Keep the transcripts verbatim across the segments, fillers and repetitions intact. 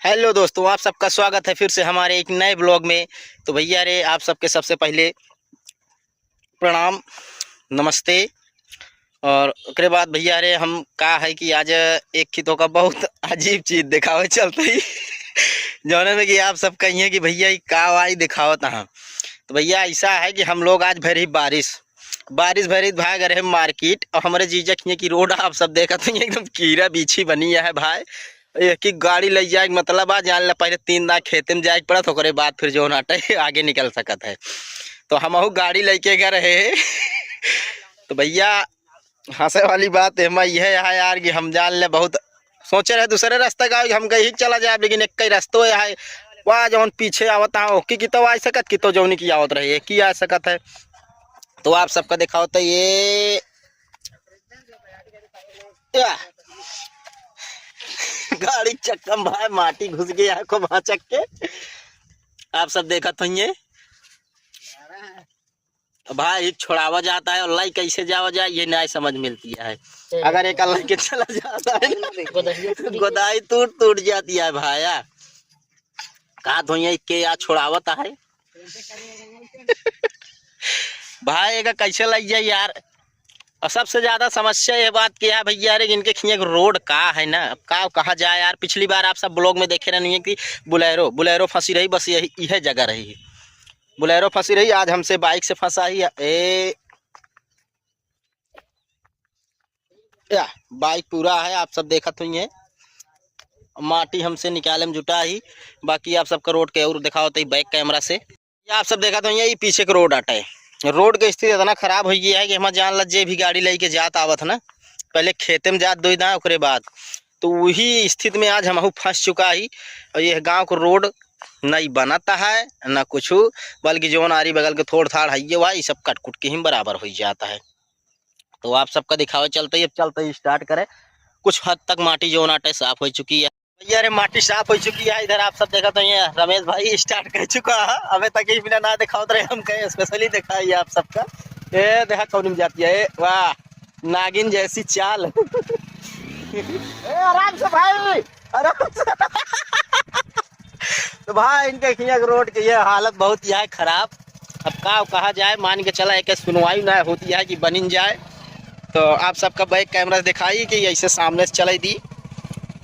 हेलो दोस्तों, आप सबका स्वागत है फिर से हमारे एक नए ब्लॉग में। तो भैया रे, आप सबके सबसे पहले प्रणाम, नमस्ते। और ओकरे बाद भैया रे, हम का है कि आज एक खितो का बहुत अजीब चीज दिखावे चलते ही जौने में कि आप सब कहिए कि भैया ई का वाई दिखावत हैं। तो भैया ऐसा है कि हम लोग आज भरी बारिश, बारिश भरी भाग रहे मार्केट, और हमारे जीजा खिए की रोड आप सब देखत हैं एकदम कीड़ा बीछी बनी है भाई। एक ही गाड़ी ले जाए के मतलब आ जान ला, पहले तीन दाँय खेते में जाए के पड़त, ओकरे बाद फिर जौन आटे आगे निकल सकत है। तो हमहू गाड़ी लेके गए रहे तो भैया, हंसे वाली बात एमा यह है यार कि हम जान ले बहुत सोचे रहे दूसरे रास्ता का, हम कहीं चला जाए, लेकिन एक ही रास्तो है। वाह, जौन पीछे आवत है ओकी की तो आ सकत, की तो जौनी की आवत रही एक ही आ सकत है। तो आप सबका दिखाओ तो ये या गाड़ी चक्कम भाई माटी घुस गया है खूब भाचक के। आप सब देखत होइए भाई, छोड़ावा जाता है और लाई कैसे जावा जाए, ये नहीं समझ मिलती है। अगर एक लाई के चला जाता है ना, गोदाई टूट टूट जाती है भाया। कहा धोइया के या छोड़ावत है भाई, एक कैसे लाई जाए यार। और सबसे ज्यादा समस्या ये बात की है भैया रे, इनके खिए रोड का है ना, अब का कहा जाए यार। पिछली बार आप सब ब्लॉग में देखे रहनी है कि बुलेरो, बुलेरो फंसी रही, बस यही, यह जगह रही, बुलेरो फंसी रही। आज हमसे बाइक से फंसा ही है। ए या बाइक पूरा है, आप सब देखत हुई हैं। माटी हमसे निकाले में जुटा ही, बाकी आप सबका रोड के और दिखाओ तो बैक कैमरा से। ये आप सब देखत हुई हैं, ये पीछे के रोड आटे। रोड के स्थिति इतना खराब हो गया है कि हम जान ल जे भी गाड़ी लेके जात आवत है ना, पहले खेते में जात दो दाँय, ओकरे बाद तो वही स्थिति में आज हमहू फंस चुका ही। और ये गांव को रोड नहीं बनता है ना कुछ, बल्कि जौन आरी बगल के थोड़ थाड़ है ये वही सब कट कुट के ही बराबर हो जाता है। तो आप सबका दिखावे चलते ही, अब चलते ही स्टार्ट करे। कुछ हद तक माटी जौन आटे साफ हो चुकी है भैया रे, माटी साफ हो चुकी है। इधर आप सब देखत होइए रमेश भाई स्टार्ट कर चुका है, अबे तक ही बिना ना दिखावत रहे, हम कहे स्पेशली दिखाई आप सबका। ए देखा कौन में जाती है, ए, वाह, नागिन जैसी चाल। ए, आराम से भाई, आराम से। तो भाई, इनके खिया के रोड के ये हालत बहुत ही है खराब। अब का कहा जाए, मान के चला, एक सुनवाई ना होती है कि बनिन जाए। तो आप सबका बैक कैमरा से दिखाई कि ऐसे सामने से चलाई दी,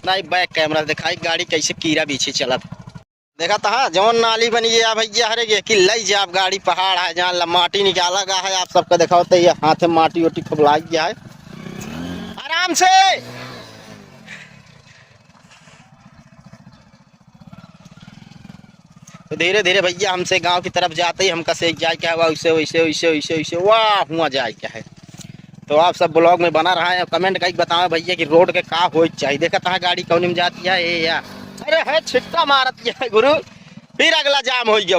नहीं, बैक कैमरा से दिखाई गाड़ी कैसे कीड़ा बीछी चलत। देखा तहा जौन नाली बनी है भैया, हरे के कि लई जाब गाड़ी, पहाड़ है, जान ला माटी निकाला गा है। आप सबका दिखाओ तो ये हाथ में माटी ओटी खूब लाग गया है। आराम से। तो धीरे धीरे भैया हमसे गांव की तरफ जाते ही हमका से जाए क्या हुआ, वैसे वैसे वैसे वैसे वैसे वाह हुआ जाए क्या है। तो आप सब ब्लॉग में बना रहा है, कमेंट करके बताओ भैया कि रोड के का होए के चाहिए। देखा तहा गाड़ी कौन में जाती है, ए या, अरे है छिट्टा मारत है गुरु, फिर अगला जाम हो गया।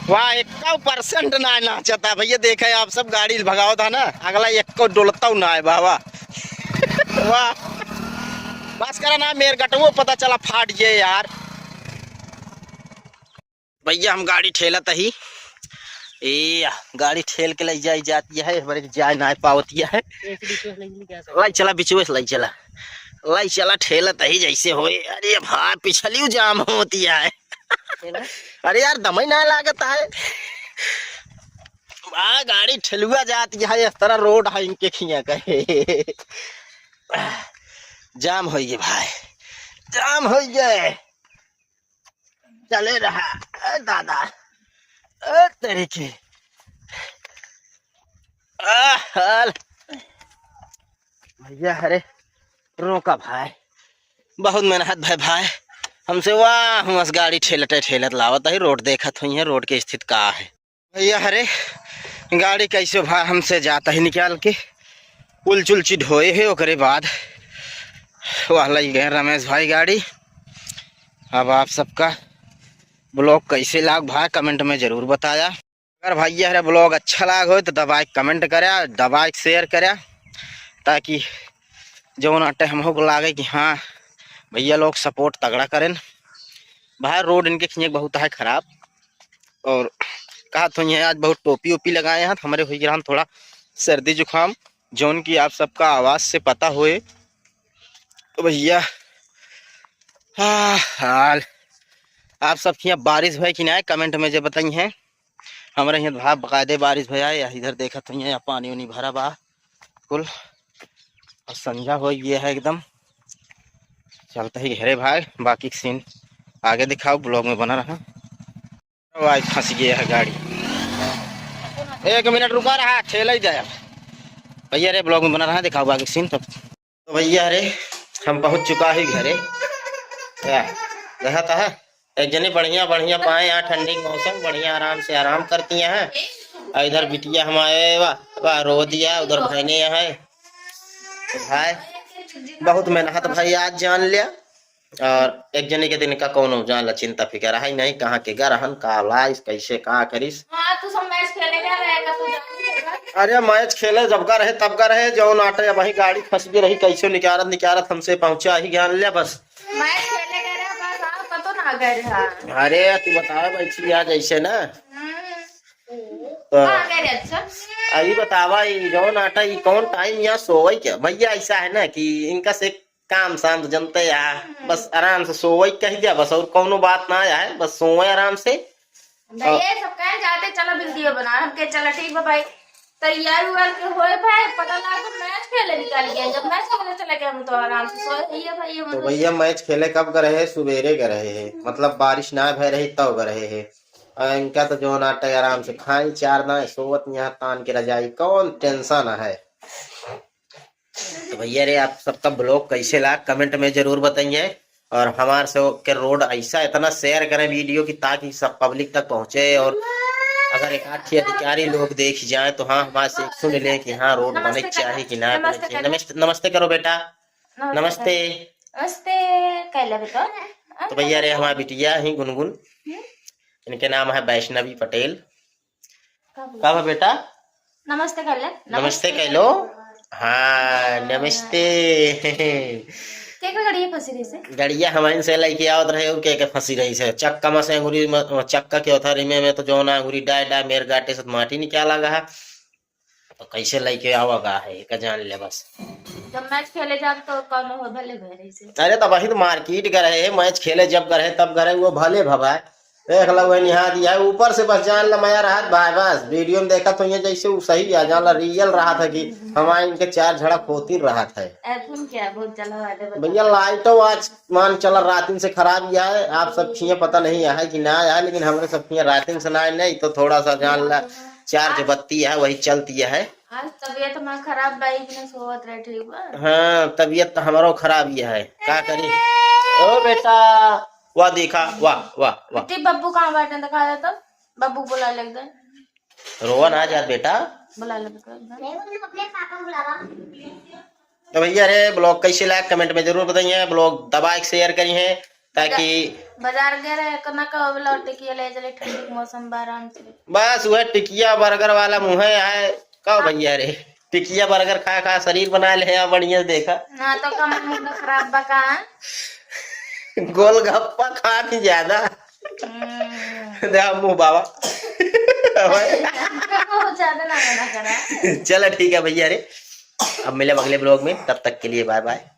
वाह, एक्को परसेंट ना नाचता भैया। देखे आप सब गाड़ी भगावत है ना, अगला एक्को डोलता ना है बाबा। वाह, बस करा ना, मेर गटवो पता चला फाट गए यार। भैया हम गाड़ी ठेलत ही, ए गाड़ी ठेल के लई जाई जाती है, हमारे के जाए ना पावती है। एक बीच में नहीं जा सकता। लाई चला, बिचवे से लाई चला, लाई चला, ठेलत ही जैसे होए। अरे भाई, पिछली जाम होती है। है ना? अरे यार, दमई ना लागत है। आ गाड़ी ठेलुआ जाती है, इस तरह रोड है इनके खिया कहे। जाम होइए भाई, जाम होइए। चले रहा, ए दादा, ए तेरी की। आ, हाल। भैया, अरे, रोका भाई, बहुत मेहनत भाई, भाई, हमसे वाह, हम बस गाड़ी ठेलते ठेलत लावत है, रोड देखत हुई है, रोड के स्थिति का है। भैया, अरे, गाड़ी कैसे भाई हमसे जाता ही निकाल के, उलचुलची ढोए है, ओकरे बाद वह लई गए रमेश भाई गाड़ी। अब आप सबका ब्लॉग कैसे लाग भाई, कमेंट में जरूर बताया। अगर भैया हरे ब्लॉग अच्छा लाग हो तो दबाए कमेंट करा, दबाए शेयर करा, ताकि जौन आटे हमहू को लागे कि हाँ, भैया लोग सपोर्ट तगड़ा करें। भाई, रोड इनके खिंचक बहुत है खराब। और कहा तो ये आज बहुत टोपी ओपी लगाए हैं, तो हमारे हुई रहन थोड़ा सर्दी जुकाम, जौन की आप सबका आवाज़ से पता होए। तो भैया, हाँ, हाल। आप सब हियाँ बारिश भय कि नाहीं, comment में जे बताई हैं। हमरे हियाँ भाई बकायदे बारिश भय है, इधर देखत हुई हैं, यहाँ पानी उनी भरा बा कुल। और संझा हो गया है एकदम। चलते ही घरे भाई, बाकी scene आगे दिखाओ, vlog में बना रहा। ओ, आज फंस गया है गाड़ी। एक मिनट रुका रहा, ठेला ही जाए। भैया रे, vlog में बना रहा, दिखाओ बाकी scene तब। तो भैया रे, हम पहुँच चुका ही घरे। या, देखा था, एक जनी बढ़िया, बढ़िया पाए यहाँ ठंडी के मौसम, बढ़िया आराम से आराम करती हैं। और इधर बिटिया हमारे, वाह, वाह, रो दिया, उधर बहने यहाँ है। तो भाई, बहुत मेहनत भाई आज जान लिया। और एक जनी के दिन का कौनो जान ला चिंता फिकर है नहीं, कहाँ के गरहन, का लाइस, कैसे का करिस। हाँ, तू सब match खेले का रहे, का तू जान लेगा? अरे match खेले जब का रहे, तब का रहे, जौन आटे अब वही गाड़ी फंस गई रही, कैसे निकारत निकारत हमसे पहुँचा ही ज्ञान ले बस। Match खेले का रहे, बस आप पतो ना गए रहा। अरे तू बतावा बैठी आज ऐसे ना। हम्म। तो कहाँ गए रहे अच्छा? अभी बतावा, ई जौन आटा, ई कौन time यहाँ सोवई क्या? भैया ऐसा है ना कि इनका से काम शांत जनते या, हम्म। बस आराम से सोवई कह दिया बस, और कौनो बात ना आया है, बस सोवे आराम से। तो और ये सब कहे जाते, चलो video बना, हम कहे चलो ठीक बा भाई, तैयार हुआ के होए भाई, पता लगा तो match खेले निकल गए, जब match खेले चले गए हम तो आराम से सोए रहिए भाई हम तो। भैया match खेले कब गए है? सुबेरे गए रहे है, मतलब बारिश ना भय रही तब गए रहे है। और इनका तो जौन आटे आराम से खाई चार दाएं, सोवत यहाँ तान के रजाई, कौन tension है? तो भैया रे, आप सबका vlog कैसे लाग, comment में जरूर बताइए। और हमार से के road ऐसा इतना share करें video की, ताकि सब public तक पहुँचे। और अगर एक आध अधिकारी लोग देख जाए तो हाँ, हमारे से सुन लें कि हाँ, road बने चाहिए कि ना बने चाहिए। नमस्ते, नमस्ते करो बेटा। नमस्ते। नमस्ते। नमस्ते कैला बेटा। तो भैया रे, हमार बिटिया ही गुनगुन, हम्म। इनके नाम है वैष्णवी पटेल। का बोला? का बा बेटा? नमस्ते कर ले। नमस्ते कह लो। हाँ, नमस्ते। के के गड़िया फंसी रही से? गड़िया हमारे से लेके आवत रहे और के के फंसी रही से। चक्का में से अंगूरी में, चक्का के उधर में, में तो जौन अंगूरी डाय डाय मेर गाटे से माटी निकाला गा है। तो कैसे लेके आवा गा है, एक जान ले बस। जब match खेले जाब तो कौन हो भले भय रही से। अरे तो वही तो market गए है, match खेले जब गए तब गए, वो भले भवाए। देख लो, वही निहार दिया है। ऊपर से बस जान ला मजा रहत भाई, बस video में देखत होइए जैसे उ सही है, जान ला real रहत है कि हमारे इनके चार झड़क होती रहत है। ऐथुन क्या बहुत चला वाले बता। भैया, लाइटो आज मान चला रातिन से खराब ही है, आप सब खिए पता नहीं है कि ना है, लेकिन हमरे सब खिए रातिन से ना है, नहीं तो थोड़ा सा जान ला charge बत्ती है, वही चलती है। आज तबीयत हमार खराब बा, एक दिन सोवत रहे, ठीक बा? हाँ, तबीयत तो हमारो खराब ही है, का करी? ओ बेटा, वाह देखा, वाह, वाह, वाह। बेटी, बब्बू कहाँ बाटे? दिखा दे तो, बब्बू बुला ले दे। रोवा ना जात बेटा। बुला ले बेटा। तो भैया रे, vlog कैसे लाग comment में जरूर बताइए, vlog दबा के share करिए ताकि बाजार गए रहे, कना का वाला टिकिया ले चले, ठंडी के मौसम बा, आराम से। बस वह टिकिया burger वाला मुँह है, आए का भैया रे, टिकिया burger खा खा शरीर बना ले हैं, बढ़िया से देखा। हाँ, तो कम मुंह खराब बा का? गोलगप्पा खा थी ज्यादा। हम्म। दे मुँह बाबा। बहुत ज्यादा ना, ना करा। चला ठीक है भैया रे, अब मिले अगले vlog में, तब तक के लिए bye bye।